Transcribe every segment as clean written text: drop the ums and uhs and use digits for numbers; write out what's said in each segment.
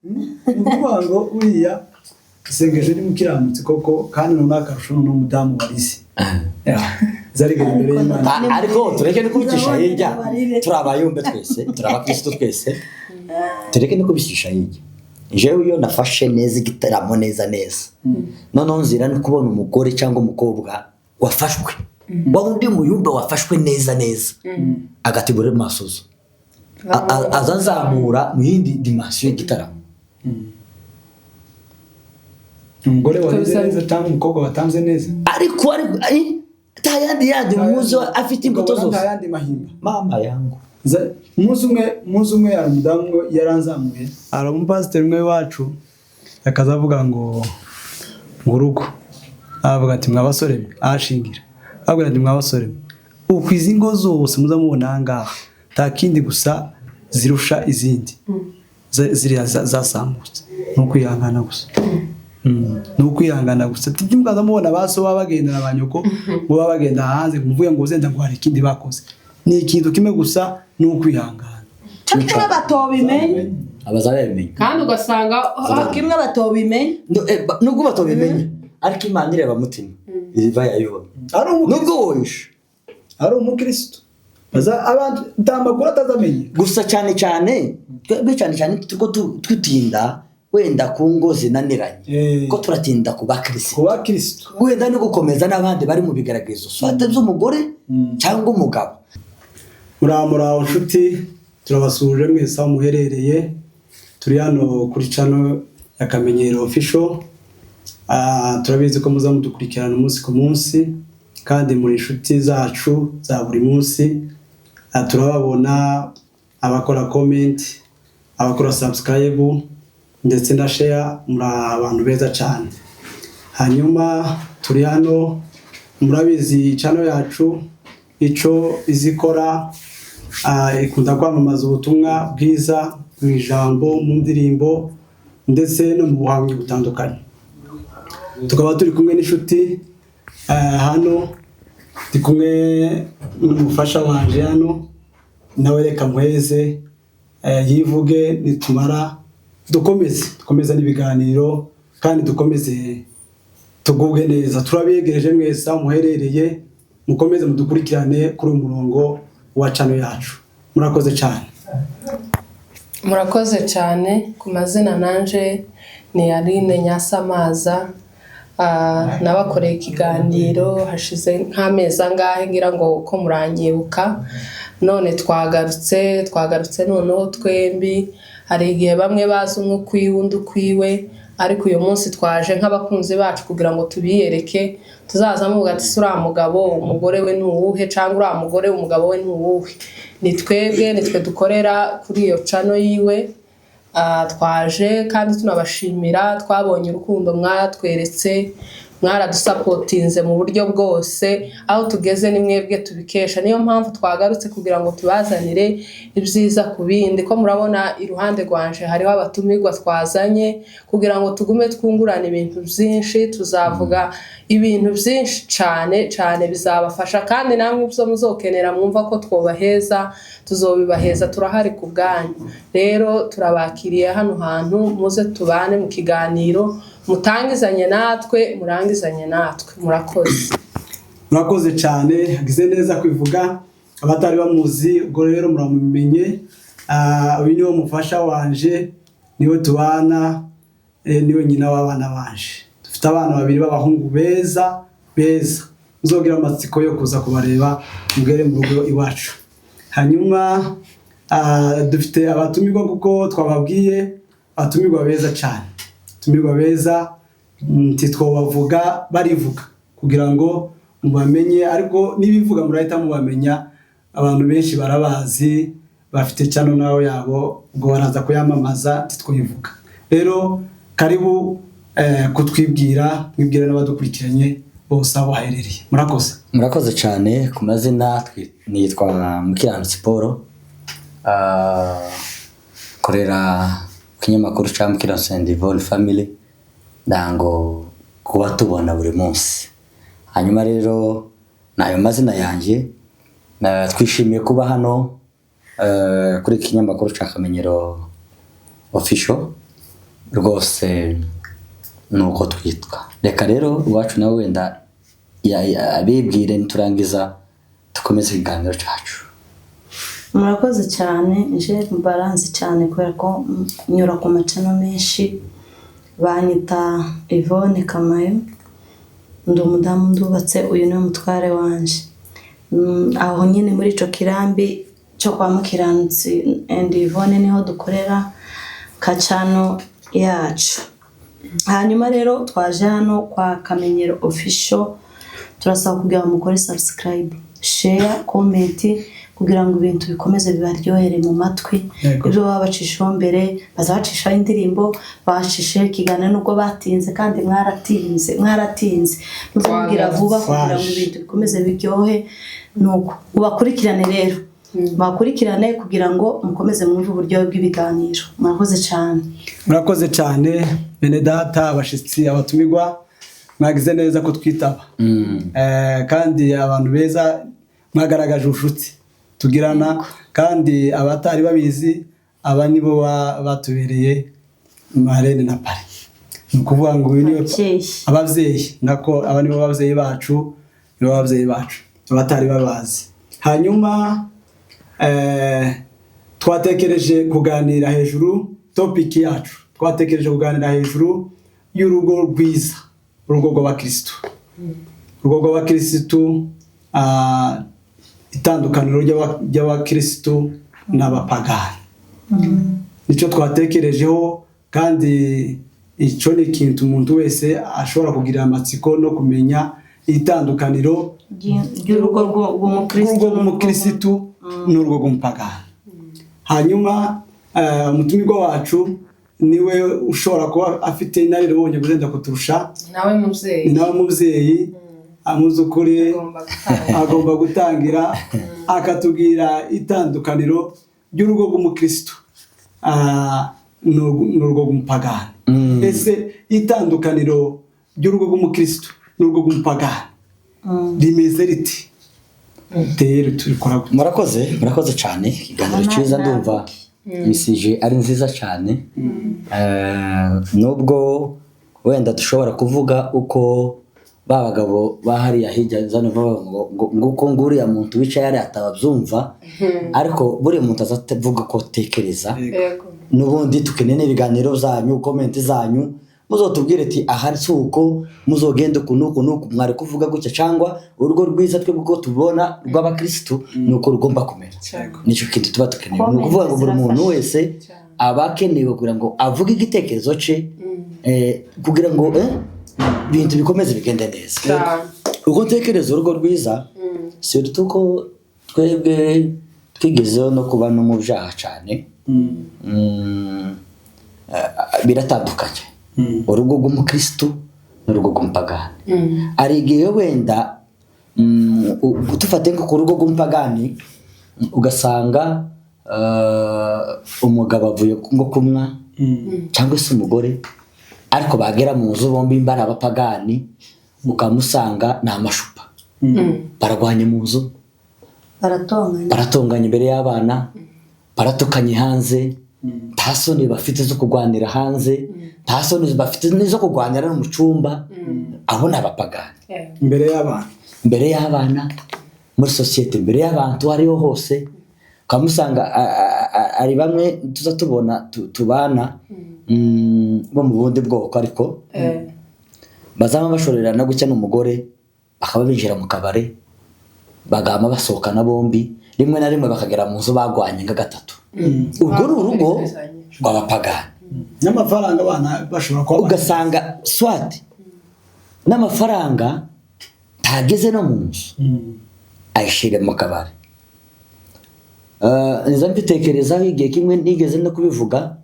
Ni ukuvuga ngo uriya isengesho ry'umukiranutsi koko, kandi noneho akarusho noneho umudamu warize. Ya, zarigera imbere y'Imana. Ariko tureke no kubicisha hirya. Turi abayumbe twese, turi abakristo twese, tureke no kubicisha hirya. Jewe iyo nafashe neza igitaramo neza neza, noneho nzira no kubona umugore cyangwa umukobwa wafashwe, wa undi muyumbe wafashwe neza neza, agategura mu masozo, aza nzamura mu yindi dimension y'igitaramo. Umugore warize neza cyangwa umukobwa watanze neza. Ariko ari nta yandi muzo afite imbuto Ukabona nta zose. yandi mahimba. Mama yangu. Umunsi umwe hari umudamu umwe yaranzamuye, hari umupasiteri umwe wacu akaza avuga ngo urugo, aravuga ati: "Mwa basore mwe," ahashingira avuga ati: "Mwa basore mwe, uko izi ngo zose muza mubona aha ngaha, nta kindi gusa zirusha izindi ziriya zasambutse, ni ukwihangana gusa." Ni ukwihangana gusa. Tujye mukaza mubona ba so baba bagenda na ba nyoko ngo baba bagenda hanze, muvuge ngo uzenda ngo hari ikindi bakoze. Ni ikintu kimwe gusa, ni ukwihangana. Cyo kimwe batobimenya. Abazabimenya. Kandi ugasanga Cyo kimwe batobimenya. Nubwo batobimenya, ariko Imana ireba mutima, iba yayibona. Ari umukristo. Nubwo woyishe. Ari umukristo. Abantu nta makuru atazamenya. Gusa cyane cyane twebwe, cyane cyane turiko tutinda wenda ku ngo zinaniranye, ko turatinda ku bakristo. Ku bakristo. Wenda no gukomeza n'abandi bari mu bigaragazo, soit by'umugore cyangwa umugabo. Muraho, muraho nshuti, turabasuhuje mwese aho muherereye. Turi hano kuri channel ya Kamenyero Official. Turabizi ko muza mudukurikirana umunsi ku munsi, kandi muri inshuti zacu za buri munsi. Turababona abakora comment, abakora subscribe ndetse na share, muri abantu beza cyane. Hanyuma turi hano, murabizi channel yacu ico izikora, ikunda kwamamaza ubutumwa bwiza mu ijambo, mu ndirimbo ndetse no mu buhamya butandukanye. Tukaba turi kumwe n'inshuti hano, ndi kumwe n'umufasha wanje hano, nawe reka muheze yivuge, nitumara dukomeze n'ibiganiro kandi dukomeze tugubwe neza. Turabiyegereje mwese aho muherereye, mukomeze mudukurikirane kuri uyu murongo wa channel yacu. Murakoze cyane. Murakoze cyane. Ku mazina nanje ni Aline Nyasamaza. Nabakoreye ikiganiro hashize nk'amezi angahe, ngira ngo uko muranyibuka. None twagarutse noneho twembi. Hari igihe bamwe bazi umwe ukwiwe, undi ukwiwe, ariko uyu munsi twaje nk'abakunzi bacu kugira ngo tubiyereke. Tuzaza muvuga ati: "Se uriya mugabo umugore we ni uwuhe?" cyangwa "Uriya mugore umugabo we ni uwuhe?" Ni twebwe, ni twe dukorera kuri iyo channel yiwe. Twaje kandi tunabashimira. Twabonye urukundo mwatweretse, mwaradusapotinze mu buryo bwose. Aho tugeze ni mwebwe tubikesha. Niyo mpamvu twagarutse kugira ngo tubazanire ibyiza ku bindi. Ko murabona iruhande rwanje hariho abatumirwa twazanye kugira ngo tugume twungurana ibintu byinshi. Tuzavuga ibintu byinshi cyane cyane bizabafasha, kandi namwe ibyo muzokenera mwumva ko twobaheza, tuzobibaheza. Turahari ku bwanyu. Rero turabakiriye hano hantu, muze tubane mu kiganiro, mutangizanye natwe, murangizanye natwe. Murakoze. Murakoze cyane, agize neza kwivuga. Abatari bamuzi ubwo rero muramumenye. Uyu niwe mufasha wanje, niwe tubana, niwe nyina w'abana banje. Dufite abana babiri b'abahungu beza beza, muzogira amatsiko yo kuza kubareba, mugere mu rugo iwacu. Hanyuma dufite abatumirwa, kuko twababwiye abatumirwa beza cyane, abatumirwa beza ntitwobavuga, barivuga kugira ngo mubamenye, ariko nibivuga murahita mubamenya. Abantu benshi barabazi, bafite channel nawe yabo, ubwo baraza kuyamamaza, ntitwivuga. Rero karibu kutwibwira, mwibwira n'abadukurikiranye bose aho baherereye. Murakoze. Murakoze cyane. Ku mazina nitwa Mukiranutsi Paul. Korera ku kinyamakuru cya Mukiranutsi and Yvonne Family, ndango kuba tubona buri munsi. Hanyuma rero ni ayo mazina yanjye. Twishimiye kuba hano kuri iki kinyamakuru cya Kamenyero Official. Rwose ni uko twitwa. Reka rero iwacu nawe wenda abibwire, niturangiza dukomeze ikiganiro cyacu. Murakoze cyane. Nje baranzi cyane kubera ko nyura ku macano menshi. Banyita Yvonne Kamayo, ndi umudamu, ndubatse, uyu ni umutware wanje. Aho nyine muri ico kirambi cyo kwa Mukiranutsi and Yvonne niho dukorera kacano yacu. Hanyuma rero twaje hano kwa Kamenyero Official, turasaba kugira ngo mukore subscribe, share, comment, kugira ngo ibintu bikomeze bibaryohere mu matwi. Ibyo baba bacishaho mbere, bazabacishaho indirimbo, bacishaho ikiganiro, nubwo batinze, kandi mwaratinze, mwaratinze, muzamubwira vuba kugira ngo ibintu bikomeze biryohe. Nuko mubakurikirane rero, mubakurikirane kugira ngo mukomeze mwumve uburyohe bw'ibiganiro. Murakoze cyane. Murakoze cyane, bene data, abashyitsi, abatumirwa, mwagize neza ko twitaba. Kandi abantu beza, mwagaragaje ubucuti tugirana. Kandi abatari babizi, aba nibo batubereye marraine na parrain, ni ukuvuga ngo uyu niwe Ababyeyi. Ababyeyi nako, aba nibo babyeyi bacu, nibo babyeyi bacu abatari babazi. Hanyuma twatekereje kuganira hejuru, topic yacu, twatekereje kuganira hejuru y'urugo rwiza, urugo rw'abakirisitu, urugo rw'abakirisitu, itandukaniro ry'abakirisitu n'abapagani, nicyo twatekerejeho. Kandi icyo ni ikintu umuntu wese ashobora kugira amatsiko no kumenya itandukaniro ry'urugo rw'umukristo, rw'urugo rw'umukirisitu n'urugo rw'umupagani. Hanyuma umutumirwa wacu niwe ushobora kuba afite inararibonye guzenda kuturusha. Nawe mubyeyi. Ni nawe mubyeyi amuzi ukuri. Agomba gutanga. Agomba gutangira akatubwira itandukaniro ry'urugo rw'umukirisitu n'urugo rw'umupagani. Ese itandukaniro ry'urugo rw'umukirisitu n'urugo rw'umupagani rimeze riti? Rero turikora gute? Murakoze, murakoze cyane. Ikiganiro cyiza, ndumva misije ari nziza cyane. Nubwo wenda dushobora kuvuga uko ba bagabo ba hariya hirya zano bavuga ngo nguko nguriya muntu wicaye hariya atababyumva, ariko buriya muntu azavuga ko tekereza. N'ubundi tukeneye n'ibiganiro byanyu, comment zanyu, muzotubwire ati aha si uko, muzogenda uku n'uku n'uku, mwari kuvuga gutya, cyangwa urugo rwiza twebwe uko tubona rw'abakirisitu ni uko rugomba kumera. Nicyo kintu tuba dukeneye, ni ukuvuga ngo buri muntu wese aba akenewe kugira ngo avuge igitekerezo cye, kugira ngo ibintu bikomeze bigende neza. Uko ntekereza urugo rwiza, surtout ko twebwe twigezeho no kuba no mu byaha cyane, biratandukanye urugo rw'umukirisitu n'urugo rw'umupagani. Hari igihe wenda dufate nko ku rugo rw'umupagani, ugasanga umugabo avuye nko kunywa cyangwa se umugore, ariko bagera mu nzu bombi mba ari abapagani, ukamusanga ni amashupa, bararwanye mu nzu, baratonganya, baratonganya imbere y'abana, baratukanye hanze, nta soni bafite zo kurwanira hanze, nta soni bafite n'izo kurwanira no mu cyumba. Abo ni abapagani. Imbere y'abana. Imbere y'abana, muri sosiyete, imbere y'abantu aho ariho hose, ukamusanga ari bamwe tuza tubona tubana bo mu bundi bwoko, ariko bazaba bashorerana gutya n'umugore, bakaba binjira mu kabare, bagama basohokana bombi, rimwe na rimwe bakagera mu nzu bagwanye nka gatatu. Urwo ni urugo rw'abapagani. N'amafaranga abana bashobora kuba Ugasanga swati n'amafaranga ntageze no mu nzu, ayishyire mu kabari. Nza mbitekerezaho igihe kimwe, nigeze no kubivuga.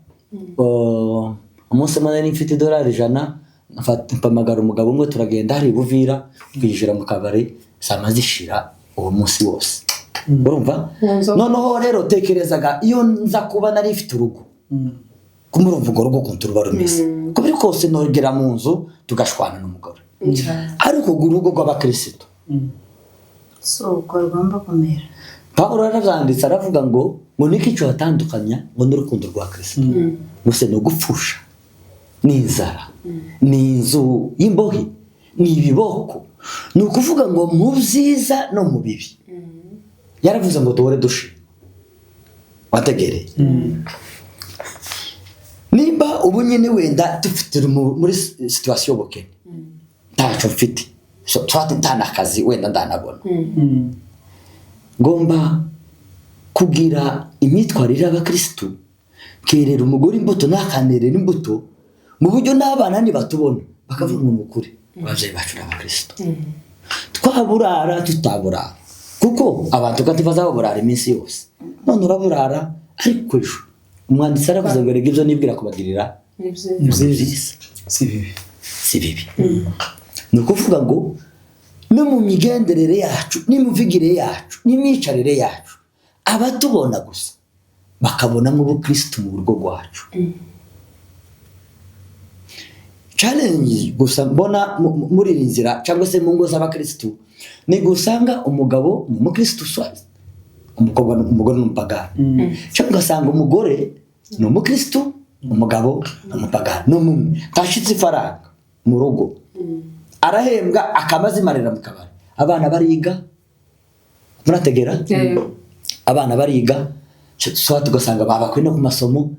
Umunsi umwe nari mfite $100, mpamagara umugabo umwe, turagenda hari i Buvira, twinjira mu kabari zama zishira uwo munsi wose, urumva? Mu nzoga. Noneho rero tekerezaga iyo nza kuba nari mfite urugo, kumurumva urwo rugo ukuntu ruba rumeze, uko biri kose nogera mu nzu tugashwana n'umugore. Ariko urwo urugo rw'abakirisitu si uko rugomba kumera. Pawulo yarabyanditse, aravuga ngo niki cyo hatandukanya ngo n'urukundo rwa Kristo, ngo se ni ugupfusha. Ni inzara, ni inzu y'imbohe, ni ibiboko. Ni ukuvuga ngo mu byiza no mu bibi, yaravuze ngo duhore dushima. Wategereye nimba ubu nyine wenda dufite muri situation y'ubukene, ntacyo mfite. So, twate nta n'akazi wenda ndanabona, ngomba kugira imyitwarire y'abakirisitu, kerera umugore imbuto nakanerera imbuto mu buryo n'abana nibatubona bakavuga ngo ni ukuri ababyeyi bacu ni abakirisitu. Twaburara tutaburara, kuko abantu kandi bazababurara iminsi yose, none uraburara. Ariko ejo umwanditsi aravuze ngo rega ibyo nibwira kubagirira Ni byiza. ni byiza, Si bibi. Si bibi. Ni ukuvuga ngo no mu migenderere yacu, n'imivugire yacu, n'imyicarire yacu, abatubona gusa bakabonamo ubukirisitu mu rugo rwacu. Challenge gusa mbona muri iyi nzira cyangwa se mu ngo z'abakirisitu ni gusanga umugabo ni umukirisitu, soit umukobwa umugore ni umupagani, cyangwa ugasanga umugore ni umukirisitu, umugabo ni umupagani. Ni umwe ntashitse ifaranga mu rugo, arahembwa akaba azimarira mu kabari. Abana bariga, murategera? Yego. Abana bariga, soit ugasanga babakwiye no ku masomo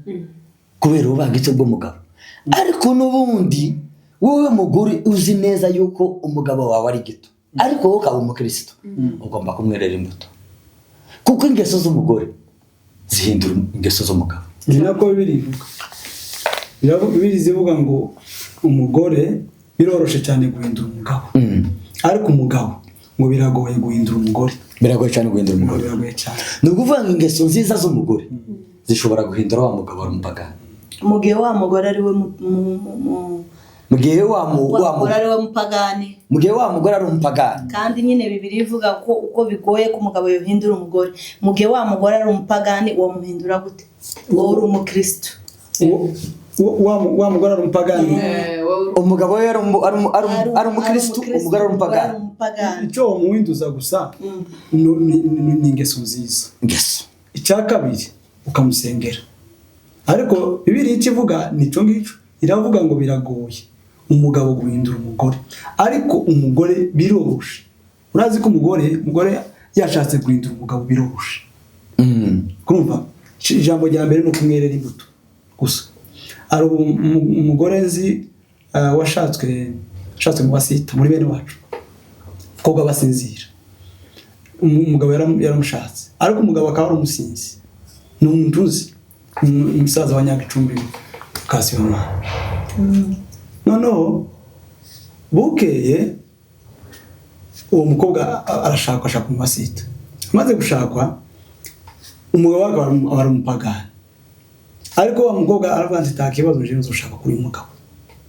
kubera ububangitse bw'umugabo. Ariko n'ubundi wowe mugore uzi neza yuko umugabo wawe ari gito, ariko wowe ukaba umukristo, ugomba kumwerera imbuto, kuko ingeso z'umugore zihindura ingeso z'umugabo. Ni nako Bibiliya ivuga. Bibiliya ivuga ngo umugore biroroshe cyane guhindura umugabo, ariko umugabo ngo biragoye guhindura umugore. Biragoye cyane guhindura Ngo umugore. biragoye cyane. Ni ukuvuga ngo ingeso nziza z'umugore zishobora guhindura wa mugabo wari umupagani. Mu gihe wa mugore ari we Mu gihe wa mu wa wa mugore ari we mupagani. Mu gihe wa mugore ari umupagani. Kandi nyine Bibiliya ivuga ko uko bigoye ko umugabo yohindura umugore, mu gihe wa mugore ari umupagani, wamuhindura gute wowe uri umukristo? Wa mugore ari umupagani. Wowe Umugabo we ari umukristo, umugore ari umupagani. Umupagani. Icyo wamuhinduza gusa ni ingeso nziza. Ingeso. Icya kabiri ukamusengera. Ariko Bibiliya icyo ivuga ni icyo ngicyo, iravuga ngo biragoye umugabo guhindura umugore, ariko umugore biroroshe. Urazi ko umugore yashatse guhindura umugabo biroroshe. Kurumva, ijambo rya mbere ni ukumwerera imbuto gusa. Hari umugore nzi washatswe mu basita muri bene wacu, umukobwa basinzira. Umugabo yaramushatse, ariko umugabo akaba ari umusinzi. Ni umuntu uzi, umusaza wa Nyagicumbi Kasiyomana. Noneho bukeye uwo mukobwa arashakwa, ashaka mu basita. Amaze gushakwa, umugabo we akaba ari umupagani, ariko wa mukobwa aravuga ati nta kibazo, nje nzoshaka kuri uyu mugabo,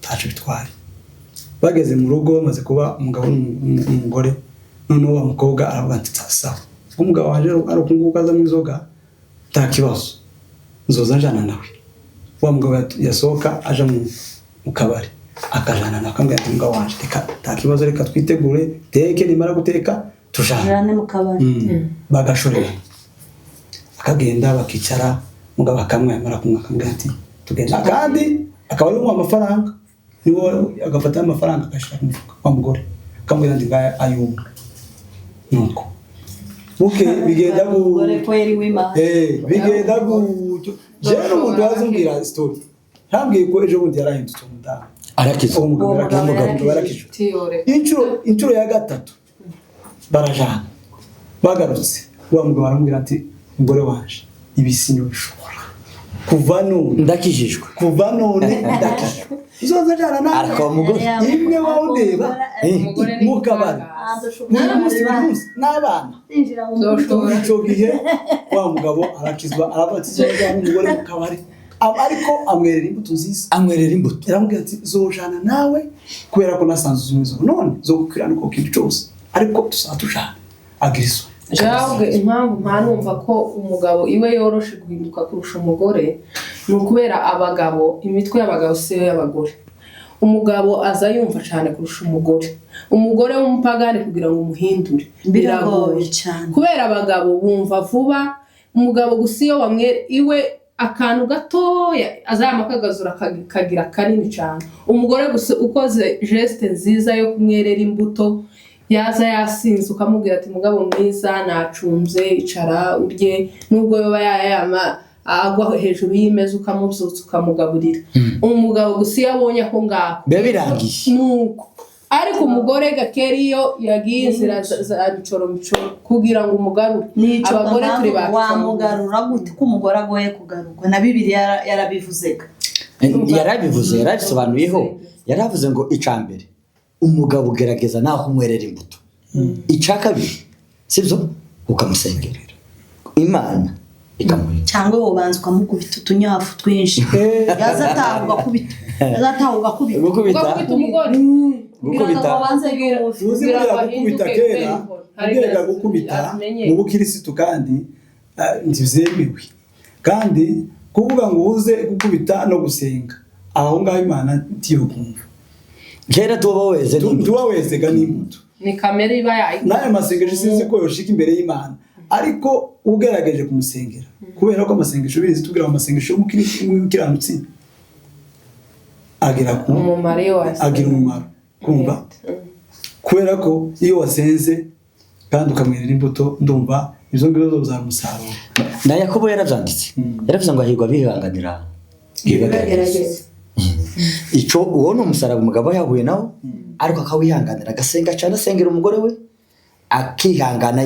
ntacyo bitwaye. Bageze mu rugo, bamaze kuba umugabo n'umugore, noneho wa mukobwa aravuga ati sawa, ubwo umugabo wanjye ari uku nguku azamo inzoga, nta kibazo, nzoza njana nawe. Wa mugabo yasohoka aja mu kabari, akajana nawe, akamubwira ati mugabo wanje, reka nta kibazo, reka twitegure teke, nimara guteka tujane. Jane mu kabari. Bagashorera, akagenda bakicara, mugabo akamwa, yamara kunywa akamubwira ati tugenda, kandi akaba ari umuha amafaranga, niwe agafata amafaranga agashyira mu mufuka wa mugore, akamubwira ati ngaya ayumva. Nuko buke bigenda gu Umugore ko yari w'Imana. Bigenda gutyo. Jewe n'umuntu wazumbwira story, ntambwiye ko ejo bundi yarahindutse umudamu. Arakizwa. Uwo mugabo Uwo mugabo yarakijwe, yarakijwe. Tiyore. Inshuro ya gatatu barajana, bagarutse, wa mugabo aramubwira ati umugore wanje, ibi sinubishobora kuva none. Ndakijijwe. Kuva none ndakijijwe, uzoza jana nawe. Ariko uwo mugore imwe wawundeba Umugore ni mu kabari buri munsi, buri munsi n'abana. Sinjira mu Zoshobora. Icyo gihe wa mugabo arakizwa, aravuga ati zojana n'umugore mu kabari. Ariko amwerera imbuto nziza. Amwerera imbuto. Yaramubwira ati zojana nawe kubera ko nasanze uzi inzoga, none zo gukiranuka ku kintu cyose, ariko tuzaba tujana agira isoni. Jabwe, impamvu mpanumva ko umugabo iwe yoroshe guhinduka kurusha umugore ni ukubera abagabo, imitwe y'abagabo si yo y'abagore. Umugabo aza yumva cyane kurusha umugore. Umugore w'umupagani kugira ngo umuhindure Biragoye cyane. Kubera abagabo bumva vuba. Umugabo gusa iyo wamwe iwe akantu gatoya azama kagazura kagira kanini cyane. Umugore gusa ukoze geste nziza yo kumwerera imbuto, yaza yasinze ukamubwira ati: "Mugabo mwiza, nacumbye, icara urye," nubwo yoba yayama agwa hejuru y'imeza, ukamubyutsa ukamugaburira. Umugabo gusa iyo abonye ako ngako, biba birangiye. Nuko ariko umugore gakera iyo yagiye inzira za micoro micoro kugira ngo umugarure. Nico. Abagore turi ba Wamugarura gute ko umugore agoye kugarurwa? Na Bibiliya yarabivuzega. Yarabivuze, yarabisobanuyeho, yaravuze ngo icya mbere umugabo ugerageza naho umwerera imbuto, icya kabiri sibyo, ukamusengera Imana ikamurinda. Cyangwa wobanza ukamukubita utunyafu twinshi, yaza ataha ugakubita, yaza ataha ugakubita. Gukubita. Ugakubita umugore. Gukubita. Kugira ngo abanze yumve. Tuzi Kugira buriya ngo gukubita ahinduke kera kubera inkoni. Hari ubwega igihe gukubita atumenyeye. mu bukirisitu kandi ntibyemewe, kandi kuvuga ngo uze gukubita no gusenga, aho ngaho Imana ntiyokumva. Kera tuba weze n'imbuto. Tuba wezega n'imbuto. Ni kamere iba yayikoze. N'ayo masengesho sinzi ko yoshika imbere y'Imana, ariko ugerageje kumusengera, kubera ko amasengesho birizi tubwira ngo amasengesho y'umukiranutsi agera ku umumaro iyo wasenze. Agira umumaro kumva, kubera ko iyo wasenze kandi ukamwerera imbuto, ndumva izo ngibyo zozana umusaruro. Na Yakobo yarabyanditse, yaravuze ngo hahirwa abihanganira Ibibagerageza. Icyo uwo ni umusaraba umugabo yahuye nawo, ariko akawihanganira, agasenga cyane, asengera umugore we, akihangana,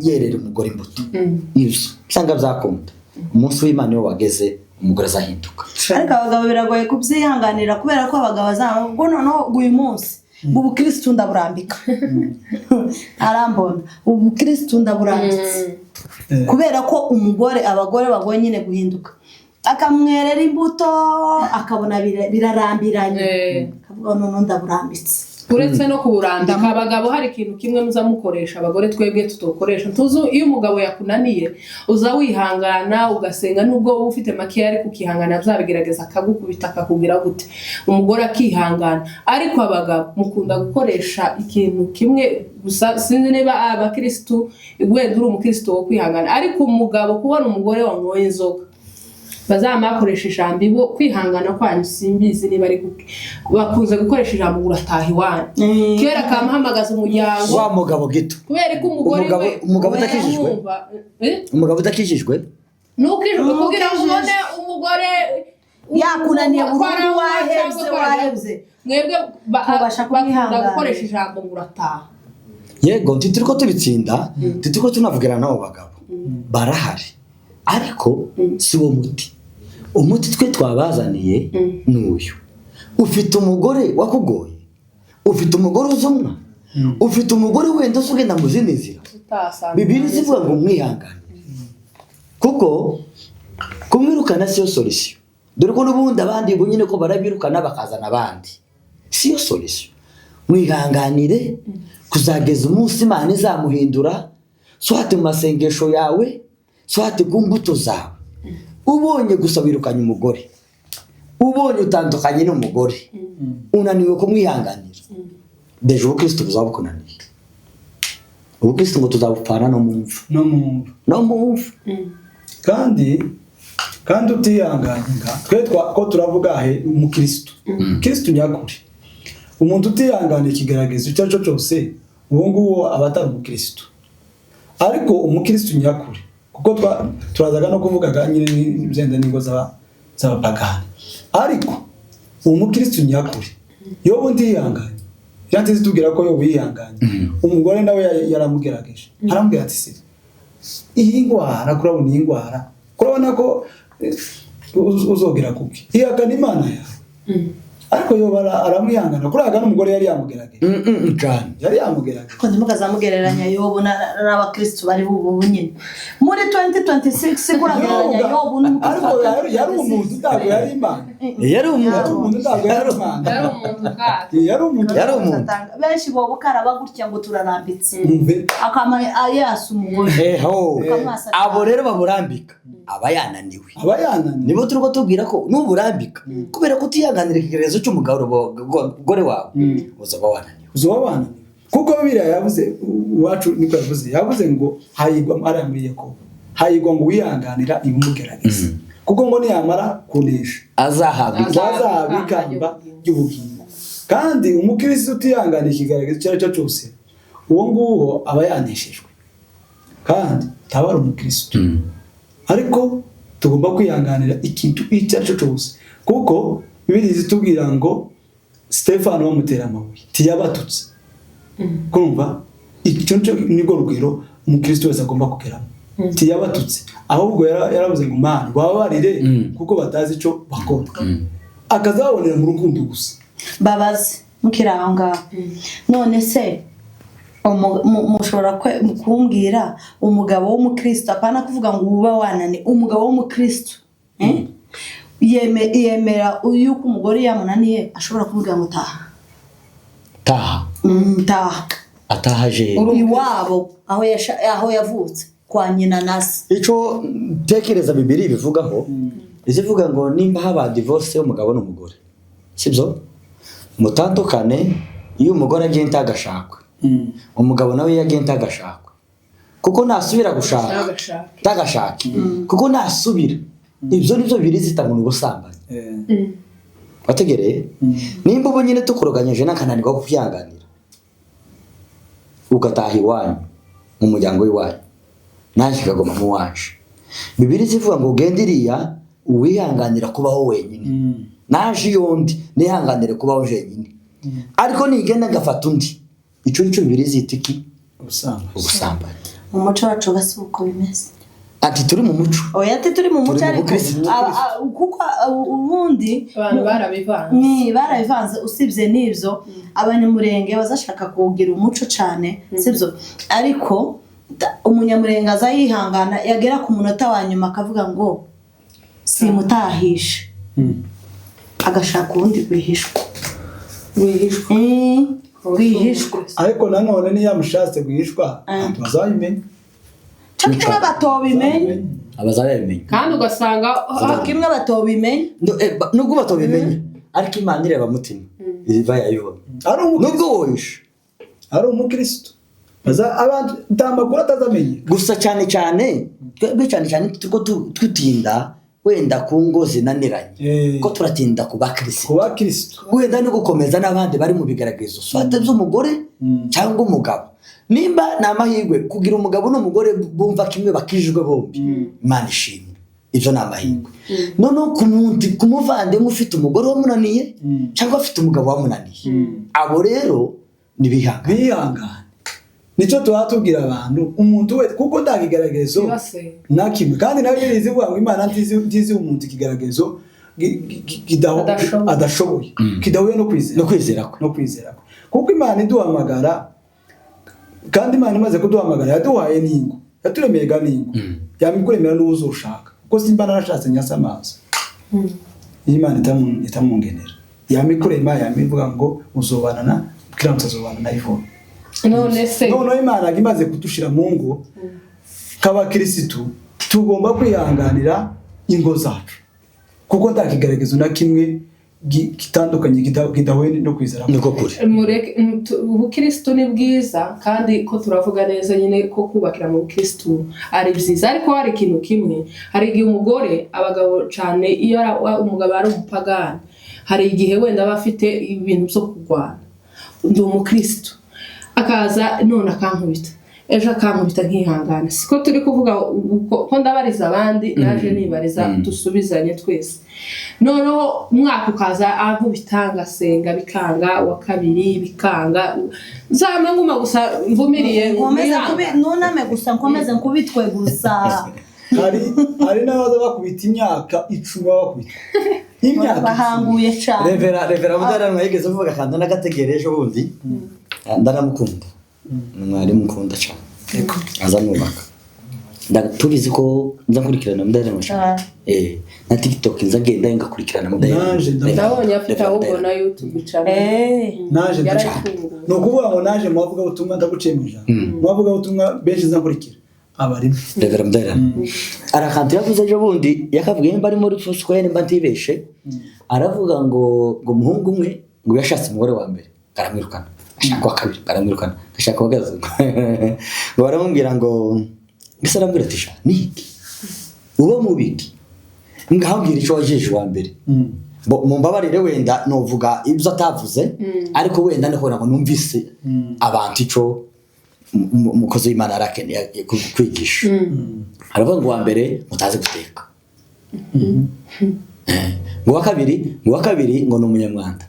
yerera umugore imbuto. Ibyo usanga byakunda, umunsi w'Imana iyo wageze umugore azahinduka. Ariko abagabo biragoye kubyihanganira, kubera ko abagabo bazaba ubwo noneho uyu munsi ngo ubukirisitu ndaburambika, arambona ubukirisitu ndaburambitse, kubera ko umugore, abagore bagoye nyine guhinduka. Akamwerera imbuto akabona birarambiranye, akavuga noneho ndaburambitse. Uretse no kuburambika, abagabo hari ikintu kimwe muza mukoresha abagore twebwe tutokoresha. Tuzi iyo umugabo yakunaniye uza wihangana ugasenga, nubwo wowe ufite makeya ariko ukihangana, byabigerageza akagukubita akakubwira gute, umugore akihangana. Ariko abagabo mukunda gukoresha ikintu kimwe gusa, sinzi niba abakirisitu, wenda uri umukirisitu wo kwihangana, ariko umugabo kubona umugore wanyoye inzoga bazamakoresha ijambo ibo kwihangana kwanyu simbizi niba ari guke. Bakunze gukoresha ijambo ngo urataha iwanyu, kera kamuhamagaza umuryango. Wa mugabo gito. Kubera ko umugore we Umugabo udakijijwe? umwumva, eh? Umugabo udakijijwe. Nukijijwe kugira ngo ubone umugore Yakunaniye burundu, twaranywa wahebye, cyangwa twaragira- wahebye. Mwebwe Ntubasha bakunda kumwihanganira. gukoresha ijambo ngo urataha. Yego, ntituri ko tubitsinda, ntituri ko tunavugana n'abo bagabo barahari, ariko si wo muti. Umuti twe twabazaniye ni uyu: ufite umugore wakugoye, ufite umugore uzumwa, ufite umugore wenda uzi ugenda mu zindi nzira, Utasanga. Bibiri zivuga ngo mwihangane, kuko kumwirukana siyo solution, dore ko n'ubundi abandi ubu nyine ko barabirukana bakazana abandi, siyo solution. Mwihanganire kuzageza umunsi Imana izamuhindura, swate mu masengesho yawe, swate ku mbuto zawe. Ubonye gusa wirukanye umugore, ubonye utandukanye n'umugore, unaniwe kumwihanganira, déjà ubukristo buzaba bukunaniye. Ubukristo ngo tuzabupfana no mu mva. No mu mva. No mu mva. Kandi utihanganye nka twe ko turavuga he umukirisitu, umukirisitu nyakuri, umuntu utihanganiye ikigeragezo icyo ari cyo cyose, uwo nguwo aba atari umukirisitu. Ariko umukirisitu nyakuri, kuko turazaga no kuvugaga nyine n'ibigenda n'ingo z'abapagani, ariko umukirisitu nyakuri yobu ndihanganye, yanze zitubwira ko yobu yihanganye. Umugore nawe yaramugerageje, aramubwira ati: "Se iyi ndwara, kurabona iyi ndwara, kurabona ko uzogera kuki? Ihakana Imana yawe." Ariko yoba aramwihangana kuriya n'umugore yari yamugerageje. Cyane. Yari yamugerageje. Ko ntimukazamugereranya Yobu n'abakirisitu bari ubu nyine muri 2026, kuragereranya Yobu n'umukirisitu Ariko wa yari umuntu, ntabwo yari Imana. Yari umuntu. Yari umuntu, ntabwo yari Imana. Yari umuntu ubwato. Yari umuntu. Yari umuntu. Benshi boba ukaraba gutya ngo turarambitse, Umve. akama yasa umugore. Eho. Ukamwasa. Abo rero baburambika aba yananiwe. Aba yananiwe. Nibo turi tubwira ko nuburambika kubera ko utihanganira ikigeragezo cy'umugabo umugore wawe, uzaba wananiwe. Uzoba wananiwe, kuko Bibiliya yavuze, uwacu niko yavuze, yavuze ngo hahirwa, ariya muri Yakobo, hahirwa ngo wihanganira ibimugerageza. Kuko ngo niyamara kunesha azahabwa azahabwa ikamba ry'ubugingo. Kandi umukristo utihangana ikigaragazo icyo ari cyo cyose, uwo nguwo aba yaneshejwe kandi ntaba ari umukristo. Ariko tugomba kwihanganira ikintu icyo ari cyo cyose, kuko Bibiliya itubwira ngo Stefano bamutera amabuye ntiyabatutse. Kumva icyo nicyo nirwo rugero umukristo wese agomba kugeramo. Ntiyabatutse, ahubwo yaravuze ngo Mana bababarire kuko batazi icyo bakora, akazabonera mu rukundo gusa. Babaze mukiri aho ngaho, none se mushobora kumbwira umugabo w'umukristo, apana kuvuga ngo uba wanani, umugabo w'umukristo eh? Yemera yuko umugore yamunaniye ashobora kumubwira ngo taha? Taha? Taha. Atahaje? Iwabo aho aho yavutse kwa nyina na se. Icyo ntekereza bibiri bivugaho, izivuga ngo nimba haba divorce y'umugabo n'umugore, sibyo, mutandukane, iyo umugore agiye ntagashakwe, umugabo nawe iyo agiye ntagashakwe, kuko nasubira gushaka Ntagashake. Ntagashake, kuko nasubira, ibyo nibyo bibiri zita ngo ni ubusambanyi. Wategereye nimba ubu nyine tukuroganyije n'akananirwa ko kwihanganira, ugataha iwanyu mu muryango w'iwanyu, nanjye kagoma mu wacu. Bibiri zivuga ngo ugende iriya uwihanganira kubaho wenyine, naje iyo ndi nihanganire kubaho jenyine, ariko nigenda ngafata undi, icyo nicyo bibiri zita iki? Ubusambanyi. Ubusambanyi. Mu muco wacu gasi uko bimeze. Ati turi mu muco. Oya, ati turi mu muco, Turi mu ariko bukristo. Kuko ubundi Abantu barabivanze. Ni barabivanze. Usibye n'ibyo, abanyamurenge bazashaka kuwugira umuco cyane, sibyo? Ariko umunyamurenge aza yihangana, yagera ku munota wa nyuma akavuga ngo simutahishe, agashaka ubundi rwihishwa. Rwihishwa. Rwihishwa. Ariko nanone niyo yamushatse rwihishwa, ntabwo bazabimenya. Cyo kimwe batobimenya. Abazabimenya. Kandi ugasanga Cyo kimwe batobimenya. Nubwo batobimenya, ariko Imana ireba mutima, iva yayibona. Ari umukristo. Nubwo wohisha. Ari umukristo, abantu nta makuru atazamenya. Gusa cyane cyane twebwe, cyane cyane turiko tutinda wenda ku ngo zinaniranye, ko turatinda ku bakristo. Ku bakristo. Wenda no gukomeza n'abandi bari mu bigaragazo swate by'umugore cyangwa umugabo, nimba ni amahirwe kugira umugabo n'umugore bumva kimwe, bakijijwe bombi, Imana ishimwe, ibyo ni amahirwe. Noneho ku muntu, ku muvandimwe ufite umugore wamunaniye cyangwa afite umugabo wamunaniye, abo rero ntibihangane. Bihangane, nicyo tuba tubwira abantu, umuntu wese, kuko nta kigaragazo Bibase. na kimwe. Kandi nawe birizi ivuga ngo Imana ntizi umuntu ikigaragazo Adashoboye. adashoboye, kidahuye no kwizera. No kwizera kwe. No kwizera kwe, kuko Imana iduhamagara, kandi Imana imaze kuduhamagara yaduhaye n'ingo, yaturemeye ga n'ingo, yamikuremera n'uwo uzoshaka, kuko simba narashatse nyasa amaso, iyo Imana itamungenera yamikurema, yamivuga ngo uzobana na kiramutse, azobana na Ivone. None se Noneho Imana imaze kudushira mu ngo k'abakirisitu, tugomba kwihanganira ingo zacu, kuko nta kigaragazo na kimwe gitandukanye kidahuye no kwizera. Niko kuri. Mureke ubukristo ni bwiza, kandi ko turavuga neza nyine ko kubakira mu bukristo ari byiza, ariko hari ikintu kimwe: hari igihe umugore, abagabo cyane iyo umugabo ari umupagani, hari igihe wenda aba afite ibintu byo kurwana, ndi umukristo, akaza none akankubita, ejo akankubita, nkihangana. Siko turi kuvuga ko ndabariza abandi, naje nibariza, dusubizanye twese. Noneho umwaka ukaza ankubita, ngasenga bikanga, uwa kabiri bikanga, nzame nguma gusa mvumiriye. Nkomeze nihangane. Nuname gusa, nkomeze nkubitwe gusa. Hari n'abaza bakubita imyaka 10, bakubita imyaka 10. Bahanguye cyane. Revera Mudaheranwa yigeze uvuga akantu n'agategere ejo bundi, ndaramukunda, ni mwarimu ukunda cyane, aza nubaka. Tubizi ko nza nkurikirana Mudaheranwa cyane. Na TikTok nza ngenda ngakurikirana Mudaheranwa. Naje Ndabonye afite Revera ahubwo Mudaheranwa. na YouTube channel. Naje Yarayifunguye. Ni ukuvuga ngo naje mu bavugabutumwa, ndaguciye mu ijambo, mu bavugabutumwa benshi nza nkurikira abarimo Revera Mudaheranwa hari akantu yavuze ejo bundi, yakavuga nimba ari muri Foursquare, nimba ntibeshe, aravuga ngo umuhungu umwe ngo yashatse umugore wa mbere aramwirukana, ashaka uwa kabiri aramwirukana, ashaka uwa gatatu, ngo baramubwira ngo mbese, arambwira ati sha ni iki uba mu biki? Ngabwira icyo wajije wa mbere. Mumbabarire wenda novuga ibyo atavuze, ariko wenda niho ngo numvise abantu ico umukozi w'Imana arakeneye kwigisha. Haravuga ngo uwa mbere mutazi guteka, ngo uwa kabiri, ngo uwa kabiri ngo ni umunyamwanda,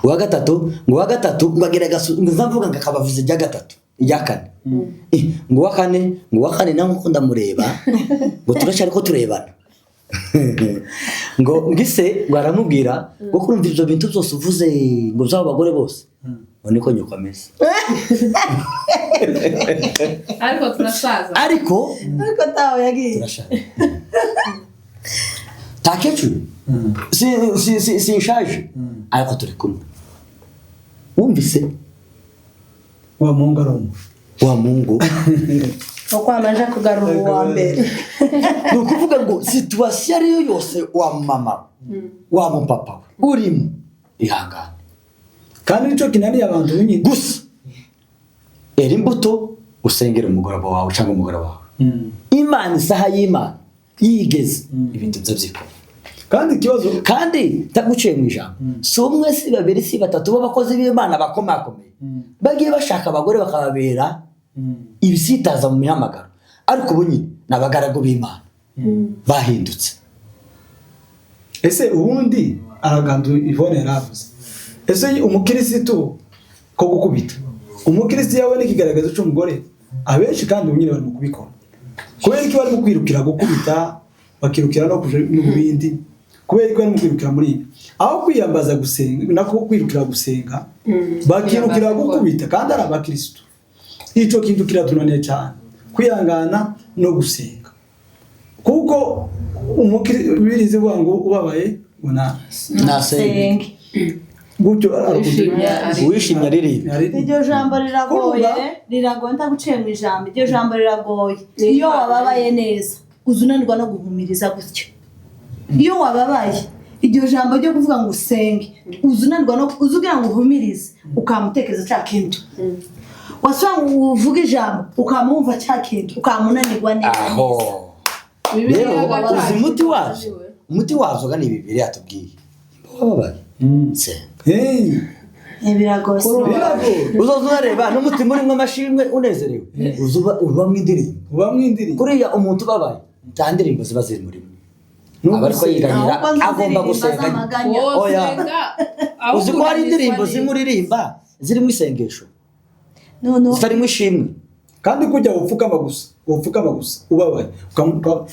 uwa gatatu, ngo uwa gatatu ngo agira ngo nzavuga ngo akabavuza irya gatatu, irya kane, ngo uwa kane, ngo uwa kane nawe nkuko ndamureba ngo turacyari ko turebana, ngo ngise ngo aramubwira ngo kurumva ibyo bintu byose uvuze ngo by'abo bagore bose ngo niko nyoko ameze. Ariko turasaza. Ariko ariko tawe yagiye. Turashaka takecuru sinshaje ariko turi kumwe, wumvise Wa muhungu ari umwe. Wa mungu. Uko wamanje kugarura uwa mbere. Ni ukuvuga ngo situation ariyo yose, wa mama, wa mupapa we urimo, ihangane. Kandi nicyo kinaniye abantu nyine. Gusa era imbuto, usengere umugoroba wawe cyangwa umugore wawe. Imana, isaha y'Imana yigeze, ibintu byo byikora. Kandi ikibazo Kandi ndaguciye mu ijambo, si umwe, si babiri, si batatu b'abakozi b'Imana bakomakomeye bagiye bashaka abagore bakababera ibisitaza mu mihamagaro, ariko ubu nyine ni abagaragu b'Imana bahindutse. Ese ubundi aragandu Yvonne yaravuze, ese umukirisitu ko gukubita umukirisitu yawe n'ikigaragazo cy'umugore? Abenshi kandi ubu nyine bari mu kubikora kubera ko barimo kwirukira gukubita, bakirukira no kuja no mu bindi, kubera ko barimo kwirukira muri ibi aho kwiyambaza gusenga, nako kwirukira gusenga bakirukira Kwiyambaza. gukubita, kandi ari abakirisitu. Ico kintu kiratunaniye cyane, kwihangana no gusenga, kuko umukiri zivuga ngo ubabaye ngo na Nasenge. Gutyo. Wishimye Uwishimye aririmba. Iryo jambo riragoye. Kurumva? Riragoye, ntaguciye mu ijambo, iryo jambo riragoye. Iyo wababaye neza uza unanirwa no guhumiriza gutyo. Iyo wababaye, iryo jambo ryo kuvuga ngo usenge, uza unanirwa no uza ugira ngo uhumirize, ukamutekereza cya kintu, wasanga ngo uvuge ijambo ukamwumva cya kintu, ukamunanirwa neza. Aho Bibiliya rero gacaca. Uzi umuti wazo? Umuti wazo ga ni Bibiliya yatubwiye, wababaye se. Hey, Biragoye. Biragoye. Uzoza unareba n'umutima urimo amashimwe unezerewe, uza ubamo indirimbo. Uba mwindirimbo. Kuriya umuntu ubabaye nta ndirimbo ziba ziri muri we, aba ariko yiganyira. Ahubwo nzi Agomba ziririmba gusenga. z'amaganya. Wowe Oya. usenga, aho Uzi ko hari kunanizwa indirimbo ni- zimwe uririmba zirimo isengesho, Noneho zitarimo ishimwe. Kandi kujya upfukama gusa ubabaye,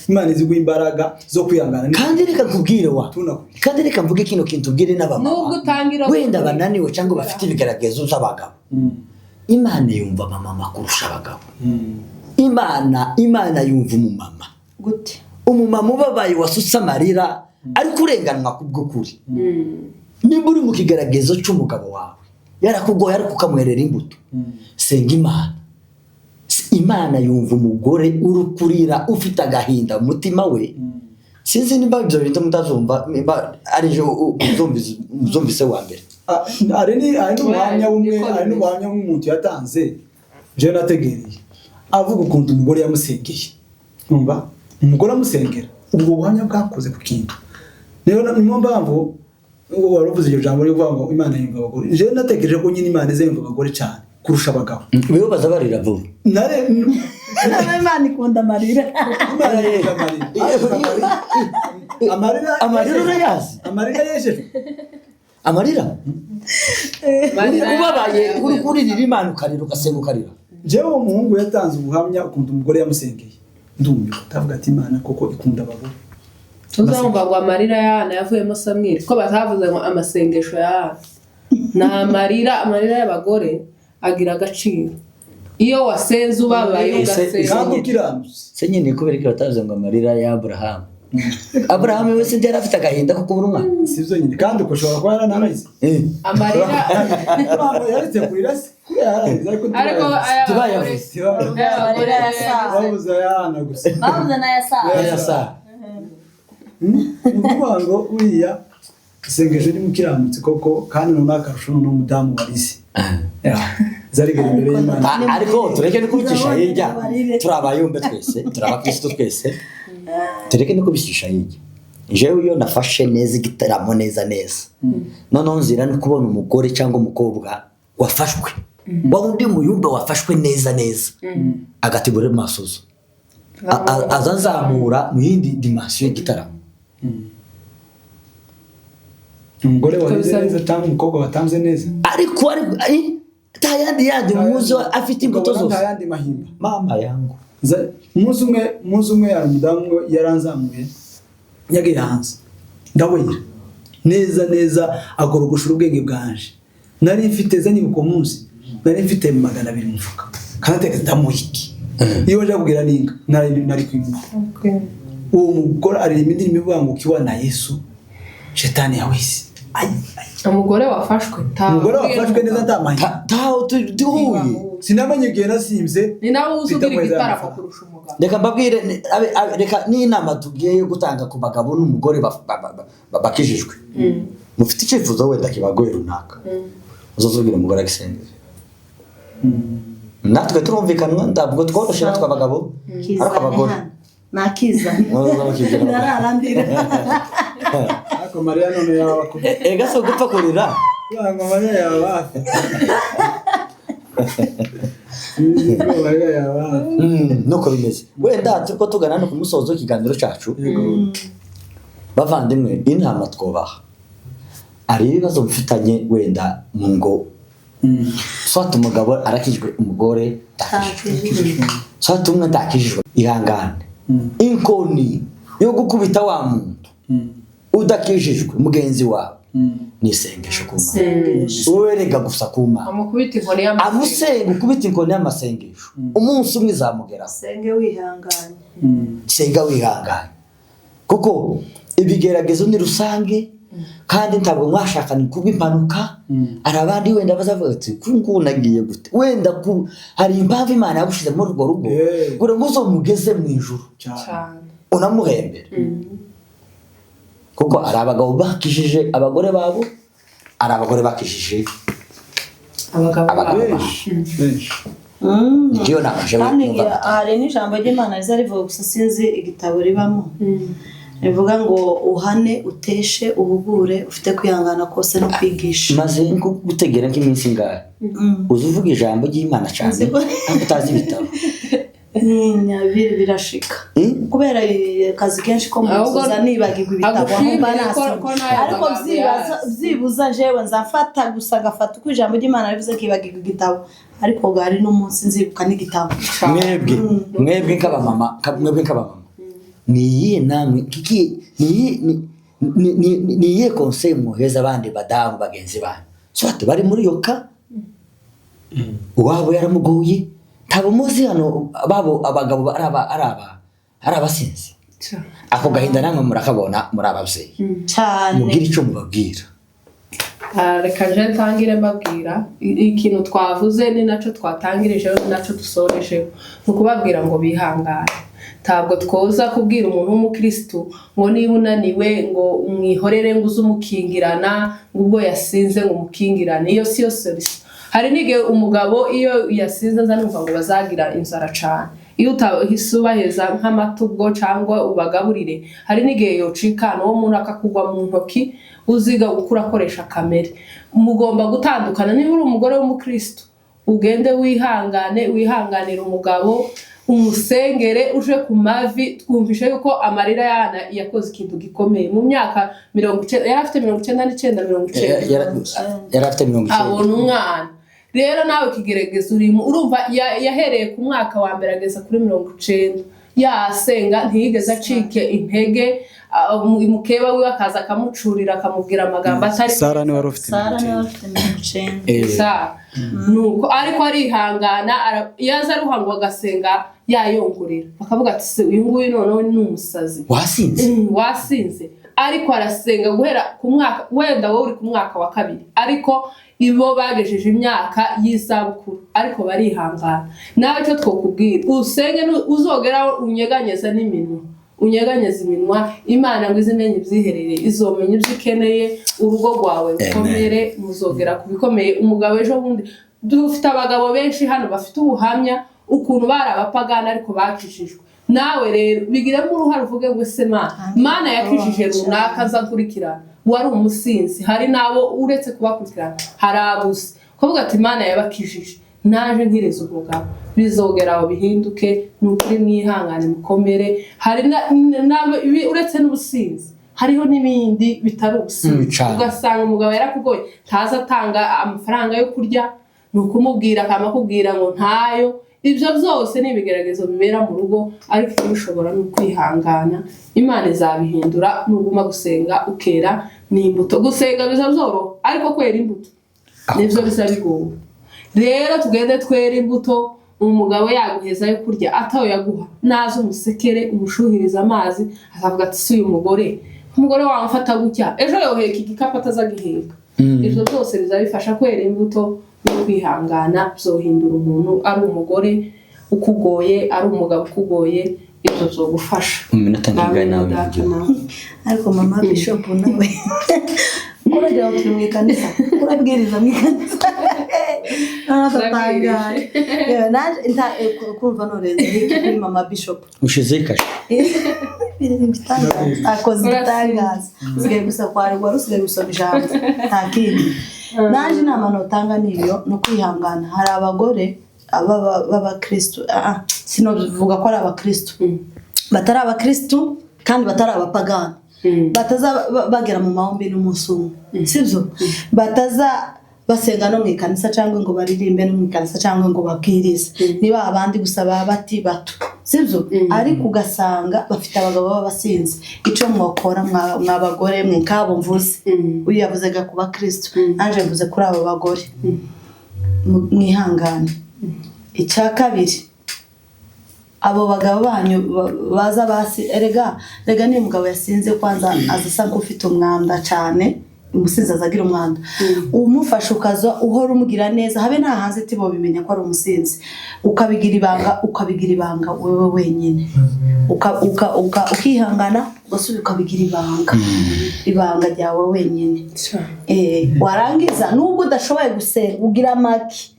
Imana iziguha imbaraga zo kwihangana. Kandi reka nkubwire wa Tunakubwira. Kandi reka mvuge kino kintu, ubwire n'abamama Nubwo utangira wenda kuvuga. bananiwe cyangwa bafite ibigaragazo by'abagabo. Imana yumva abamama kurusha abagabo. Imana yumva umumama. Gute? Umumama ubabaye wasutse amarira ariko urenganwa kubw'ukuri. Niba uri mu kigaragazo cy'umugabo wawe yarakugoye ariko ukamwerera imbuto, senga Imana. Imana yumva umugore uri kurira ufite agahinda mu mutima we. Sinzi nimba ibyo bintu mutazumva, nimba ari ejo uzumvise wa mbere. Ah, hari n'ubuhamya bumwe Niko hari bimeze. n'ubuhamya bw'umuntu yatanze jewe nategereye, avuga ukuntu umugore yamusengeye. Umva umugore amusengera, ubwo buhamya bwakoze ku kintu. Rero niyo mpamvu wari uvuze iryo jambo ryo kuvuga ngo Imana yumva abagore. Jewe natekereje ko nyine Imana iza yumva abagore cyane kurusha abagabo. Bibo baza barira vuba. Nare Imana ikunda amarira. Imana yumva amarira. Ariko amarira Amarira urayazi? Amarira yeshejwe. Amarira. Amarira Ubabaye uri yavuye. kuririra Imana, ukarira, ugasenga, ukarira. Jewe uwo muhungu yatanze ubuhamya ukuntu umugore yamusengeye, ndumiwe, ndavuga ati Imana koko ikunda abagore. Tuzumva ngo amarira ya Hana yavuyemo Samweli, ko batavuze ngo amasengesho ya Hana ni amarira. Amarira y'abagore agira agaciro iyo wasenze ubabaye ugasenga. Kandi ukiranutse. Se nyine kubera ko batavuze ngo amarira ya Aburahamu? Aburahamu wese yari afite agahinda ko kubura umwana. Si byo nyine, kandi uko ushobora kuba yaranarize. Amarira Impamvu yaretse kurira se kuriya yararize, ariko ariko ntibayavuze. Ntibayavuze. Ntibayavuze. ay'abagore Amarira ya Sara. Babuze ayana gusa. Babuze n'aya Sara. Aya saa. Ni ukuvuga ngo uriya isengesho ry'umukiranutsi koko, kandi noneho akarusho noneho umudamu warize zarigeze imbere y'Imana. Ariko tureke no kubicisha hirya, turi abayumbe twese, turi abakristo twese. Tureke no kubishyisha hirya. Jewe iyo nafashe neza igitaramo neza neza, noneho nzira no kubona umugore cyangwa umukobwa wafashwe, wa undi muyumba wafashwe neza neza, agategura masozo azazamura mu yindi dimension y'igitaramo. Umugore warize neza cyangwa umukobwa watanze neza, ariko ari nta yandi muzo afite imbuto Ukabona zose. Nta yandi mahimba. Mama yangu. Umunsi umwe hari umudamu umwe yaranzamuye, yagiye hanze, ndabonye neza neza agorogoshora ubwenge bwanje. Nari mfite ze, nibuka uwo munsi nari mfite 200 mu mufuka, kandi ateka ndamuha iki? Iyo nja kugira ninga nari kwimuha. Uwo mugore aririmba indirimbo ivuga ngo ukiwa na Yesu shetani hawezi. Ay, ay. Umugore wafashwe Umugore wafashwe neza nta mahimba. Taho duhuye. Sinamenye igihe nasimze. Ni nawe uzi ugira Mfite amezi igitaramo amafaranga. kurusha umugabo. Reka mbabwire, reka n'inama tugiye yo gutanga ku bagabo n'umugore bakijijwe, mufite icyifuzo wenda kibagoye runaka, uzazubwira umugore agisengere. Natwe turumvikanwa, ntabwo tworoshye natwe abagabo, ariko abagore Kizane hano, nakizane. Muzamukizane. Ndararandira. Ariko Mariya none yaba akubye. Ega si ugupfa kurira. Ngo Mariya yaba hafi. Ngo Mariya yaba hafi. Nuko bimeze. Wenda turiko tugana no ku musozo w'ikiganiro cyacu, bavandimwe, inama twubaha, hari ibibazo mufitanye wenda mu ngo, swata umugabo arakijwe, umugore ntakijijwe, swata umwe ntakijijwe, ihangane. Inkoni yo gukubita wa muntu udakijijwe mugenzi wawe ni isengesho ku Mana. Isengesho. Wowe rega gusa ku Mana. Amukubita inkoni y'amasengesho. Amusenga, ukubita inkoni y'amasengesho, umunsi umwe izamugeraho. Senge wihanganye. Senga wihangane, kuko ibigeragezo ni rusange, kandi ntabwo mwashakanye kubw'impanuka. Hari abandi wenda bazavuga ati kuri ngubu nagiye gute, wenda hari impamvu Imana yagushize muri urwo rugo kugira ngo uzomugeze mu ijuru cyane unamuhembere, kuko hari abagabo bakijije abagore babo, hari abagore bakijije abagabo abagabo babo. babo. Benshi benshi. Niyo nama jewe Kandi numva. hari n'ijambo ry'Imana riza rivuga, gusa sinzi igitabo ribamo, rivuga ngo uhane, uteshe, uhugure ufite kwihangana kose no kwigisha. Maze nko gutegera nk'iminsi ingahe uzi uvuga ijambo ry'Imana cyane, ariko utazi ibitabo. Nyabiri birashika. Kubera akazi kenshi ko mu nzu, Ahubwo nza nibagirwa ibitabo aho agushimire mba nasomye. ko n'ayo Ariko magambo yazi. byibuza jewe nzafata gusa ngafata uko ijambo ry'Imana rivuze, nkibagirwa igitabo, ariko bwari n'umunsi nzibuka n'igitabo. Mwebwe nk'abamama, ni iyihe namwe kiki ni iyihe- ni- ni- ni- ni iyihe conseil mwoheza abandi badamu bagenzi banyu, soit bari muri iyo ka uwabo yaramugoye, ntabwo muzi hano babo abagabo ari abasinzi, ako gahinda namwe murakabona muri ababyeyi? Cyane. Mubwire icyo mubabwira. Reka nje ntangire mbabwira ikintu twavuze, ni nacyo twatangirijeho, ni nacyo dusorejeho, ni ukubabwira ngo bihangane. Ntabwo twoza kubwira umuntu w'umukirisitu ngo niba unaniwe ngo umwihorere, ngo uze umukingirana, ngo ubwo yasinze ngo umukingirane. Iyo si yo solution. Hari n'igihe umugabo iyo yasinze aza numva ngo bazagira inzara cane, iyo utahise ubaheza nk'amata ubwo cyangwa ubagaburire, hari n'igihe yocikana uwo muntu akakugwa mu ntoki. Uziga gukura akoresha kamere. Mugomba gutandukana. Niba uri umugore w'umukristo, ugende wihangane, wihanganire umugabo, umusengere uje ku mavi. Twumvishe yuko amarira yana yakoze ikintu gikomeye mu myaka 90, yari afite 99, 90. Yari afite 90. Abona umwana. Rero nawe kigerageza urimo urumva, yahereye ku mwaka wa mbere ageza kuri 90 yasenga, ntiyigeze acike intege. Mukeba wiwe akaza akamucurira, akamubwira amagambo atari Sara niwe wari ufite Sara 90. niwe afite 90. Sara. Nuko ariko arihangana, iyo aza aruha ngo agasenga yayongorera, bakavuga ati se uyu nguyu noneho ni umusazi. Wasinze. Wasinze. Ariko arasenga guhera ku mwaka, wenda wowe uri ku mwaka wa kabiri, ariko ibo bagejeje imyaka y'izabukuru, ariko barihangana. Nawe icyo twakubwira, usenge, uzogeraho unyeganyeza n'iminwa, unyeganyeza iminwa Imana ngo izimenye ibyiherere, izomenya ibyo ikeneye, urugo rwawe rukomere, muzogera ku bikomeye. Umugabo ejo bundi, dufite abagabo benshi hano bafite ubuhamya ukuntu bari abapagani ariko bakijijwe. Nawe rero bigiremo uruhare, uvuge ngo ese Mana yakijije runaka aza nkurikirana wari umusinzi. Hari n'abo uretse kubakurikirana hari abuze kuvuga ati Mana yabakijije, naje nkiriza umugabo, bizogera aho bihinduke. Ni ukuri mwihangane, mukomere. Hari uretse n'ubusinzi hariho n'ibindi bitari ubusinzi. Cane. Ugasanga umugabo yarakugoye, ntaza atanga amafaranga yo kurya, ni ukumubwira akamakubwira ngo ntayo. Ibyo byose ni ibigeragezo bibera mu rugo, ariko ikibishobora ni ukwihangana. Imana izabihindura nuguma gusenga ukera n'imbuto. Gusenga biza byoroha, ariko kwera imbuto nibyo biza bigoye. Rero tugende twere imbuto. Umugabo yaguheza yo kurya atayo yaguha, naza umusekere, umushuhirize amazi, azavuga ati si uyu mugore, umugore wawe mfata gutya, ejo yoheka igikapu atazagiheka. Ibyo byose biza bifasha kwera imbuto no kwihangana. Byohindura umuntu, ari umugore ukugoye, ari umugabo ukugoye, ibyo byogufasha. Mu minota ntingahe nawe Data bivugeho. nawe. Ariko mama bishop nawe uragira ngo turi mu ikanisa, urabwiriza mu ikanisa. Noneho ndatangaye. Yewe, naje kumva norenze nk'iki kuri mama bishop. Ushizeho ikashe. Ibitangaza akoze, ibitangaza. Usigaye gusa kwarigwa, usigaye gusoma ijambo, nta kindi. Naje inama notanga niyo ni ukwihangana. Hari abagore b'abakristu, sinovuga ko ari abakristu, batari abakristu kandi batari abapagani, bataza bagera mu mahombi n'umunsi umwe, sibyo? Bataza basenga no mu ikanisa cyangwa ngo baririmbe no mu ikanisa cyangwa ngo babwirize, niba abandi gusa baba bati bato, sibyo? Ariko ugasanga bafite abagabo b'abasinzi. Icyo mwokora mwa bagore mwe nk'abo mvuze, uyu yavuzaga ku bakristo, nanjye mvuze kuri abo bagore, mwihangane. Icya kabiri, abo bagabo banyu baza basi, erega rega niyo umugabo yasinze kwanza aza asa nk'ufite umwanda cyane. Umusinzi aza agira umwanda. Umufashe ukaza uhora umugira neza, habe nta hanze tibo bimenya ko ari umusinzi, ukabigira ibanga, ukabigira ibanga wewe wenyine, ukihangana, ugasubira ukabigira ibanga, ibanga ryawe wenyine. Warangiza nubwo udashoboye gusenga ugira amaki,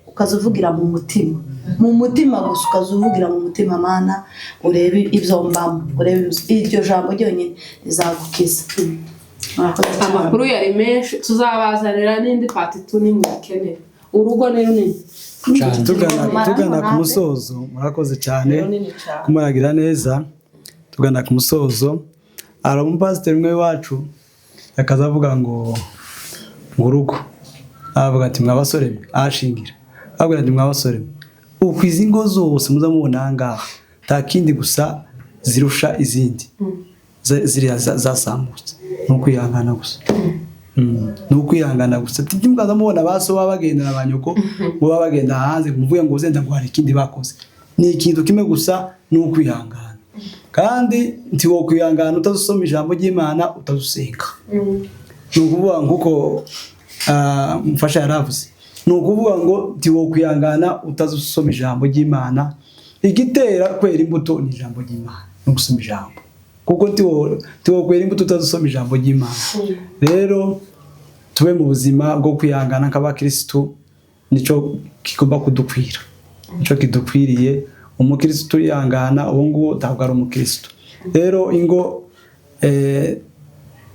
ukaza uvugira mu mutima, mu mutima gusa, ukaza uvugira mu mutima: Mana urebe ibyo mbamo, urebe iryo jambo ryonyine rizagukiza. Murakoze cyane. Amakuru yari menshi, tuzabazanira n'indi part 2 nimuyikenera. Urugo ni runini. Cyane. Tugana ku musozo, murakoze cyane. Ni runini cyane. Kumuragira neza. Tugana ku musozo, hari umupasiteri umwe wacu akaza avuga ngo urugo, aravuga ati mwa basore mwe, ahashingira avuga ati mwa basore mwe, uku izi ngo zose muza mubona aha ngaha, nta kindi gusa zirusha izindi ziriya zasambutse, ni ukwihangana gusa. Ni ukwihangana gusa. Mukaza mubona ba so baba bagenda na ba nyoko ngo baba bagenda hanze, muvuge ngo uzenda ngo hari ikindi bakoze. Ni ikintu kimwe gusa, ni ukwihangana. Kandi ntiwokwihangana utazusoma ijambo ry'Imana, utazusenga. Ni ukuvuga nk'uko mufasha yaravuze, ni ukuvuga ngo ntiwokwihangana utazusoma ijambo ry'Imana. Igitera kwera imbuto ni ijambo ry'Imana, ni ugusoma ijambo, kuko ntiwokwera imbuto utazusoma ijambo ry'Imana. Rero tube mu buzima bwo kwihangana nk'abakirisitu, nicyo kigomba kudukwira, nicyo kidukwiriye. Umukirisitu yihangana ubu ngubu ntabwo ari umukirisitu. Rero ingo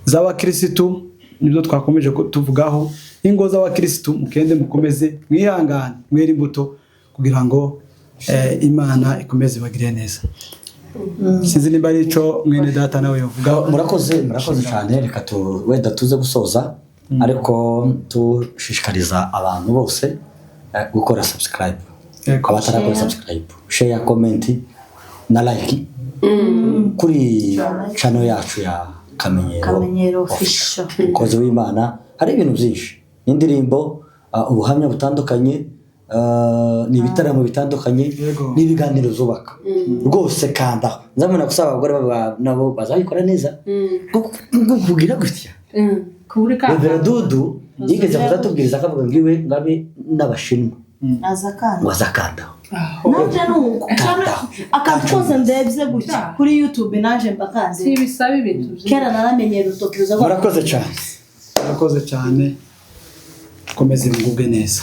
z'abakirisitu nibyo twakomeje tuvugaho. Ingo z'abakirisitu, mukende mukomeze mwihangane, mwere imbuto kugira ngo Imana ikomeze ibagirire neza. Sinzi niba ari icyo mwene data nawe yavugaho. Murakoze, murakoze cyane. Reka wenda tuze gusoza, ariko dushishikariza abantu bose gukora subscribe. Yego. Abatarakora subscribe, share, comment na like kuri channel yacu ya Kamenyero. Kamenyero Official. Umukozi w'Imana, hari ibintu byinshi, n'indirimbo, ubuhamya butandukanye, ni ibitaramo bitandukanye. Yego. N'ibiganiro zubaka rwose. Kanda nzamubona gusaba abagore nabo bazabikora neza ngo kugira gutya. Kuri ka Reverend Dudu yigeze kuzatubwiriza akavuga ngo iwe ngabe n'Abashinwa Aza kandi ngo azakandaho. Naje nuko akantu kose ndebye gutya kuri YouTube naje mbakanze. Si bisaba ibintu byinshi. Kera naramenyera urutoki ruza. Murakoze cyane. Murakoze cyane, komeze mugubwe neza.